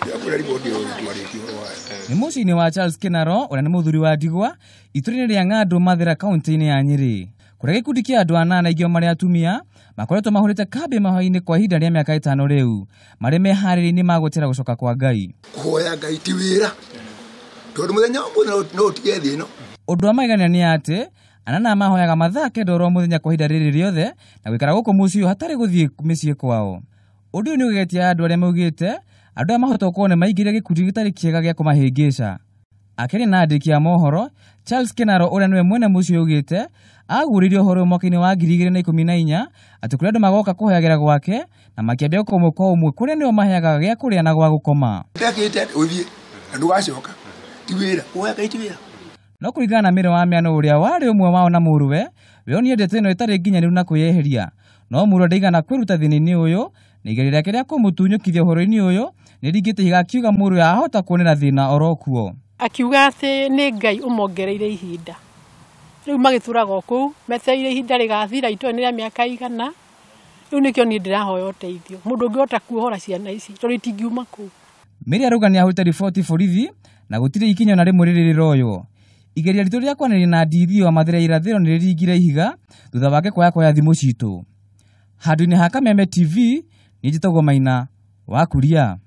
Ndĩrakwĩra riboti ĩyo nĩtwarĩtie ũhoro wayo. Nĩ mũciĩ-inĩ wa Charles Kinaro ũrĩa nĩ mũthuri wa ndigwa itũra-inĩ rĩa Ng'andũ Mathĩra kaunti-inĩ ya Nyĩrĩ, kũrĩa gĩkundi kĩa andũ anana aingĩ ao marĩ atumia makoretwo mahũrĩte kambĩ mahoya-inĩ kwa ihinda rĩa mĩaka 5 rĩu, marĩ meharĩria-inĩ ma gwetera gũcoka kwa Ngai. Kũhoya Ngai ti wĩra, tondũ mũthenya ũmwe no ũtige thĩ ĩno. Ũndũ wa magegania nĩ atĩ anana mahoyaga mathaa 9 oro mũthenya kwa ihinda rĩrĩ rĩothe na gũikara gũkũ mũciĩ ũyũ hatarĩ gũthiĩ mĩciĩ kwao. Ũndũ ũyũ nĩ ũgegetie andũ arĩa maugĩte andũ aya mahota gũkorwo nĩ maingĩrire gĩkundi gĩtarĩ kĩega gĩa kũmahĩngĩca. Akĩaria na andĩki a mohoro, Charles Kinaro ũrĩa nĩwe mwene mũciĩ augĩte aguũrĩirio ũhoro ũyũ mwaka-inĩ wa 2014 atĩ kũrĩ andũ magoka kũhoyagĩra gwake na makĩambia gũkoma kwa ũmwe kũrĩa nĩo maheaga gĩa kũrĩa na gwa gũkoma. Ndekĩte ũthiĩ na ndũgacoka, ti wĩra, kũhoya Ngai ti wĩra. No kũringana na Mary wa Mĩano ũrĩa warĩ ũmwe wao na mũrũwe, we onire ndeto ĩno ĩtarĩ nginyanĩru na kwĩyeheria. No mũrũwe ndaigana kwĩruta thĩna-inĩ ũyũ na igerio rĩake rĩa kũmũtunyũkithia ũhoro-inĩ ũyũ nĩringĩte ihiga akiuga mũrũwe ahota kuonera thĩna oro kuo. Akiuga atĩ nĩ Ngai ũmongereire ihinda. Rĩu magĩtũraga o kũu metereire ihinda rĩgathira itũra nĩ rĩa mĩaka 100. Rĩu nĩkĩo niĩ ndĩrahoya ũteithio, mũndũ ũngĩhota kuohora ciana ici tondũ itingiuma kũu. Mary arauga nĩahũrĩte riboti borithi na gũtirĩ ikinya ona rĩmwe rĩrĩ rĩroywo. Igeria ritũ rĩa kwaranĩria na DD wa Mathĩra ya Irathĩro nĩrĩringire ihiga thutha wake kwaga kuoya thimũ citũ. Handũ-inĩ ha Kameme TV, niĩ njĩtagwo Maina wa Kuria.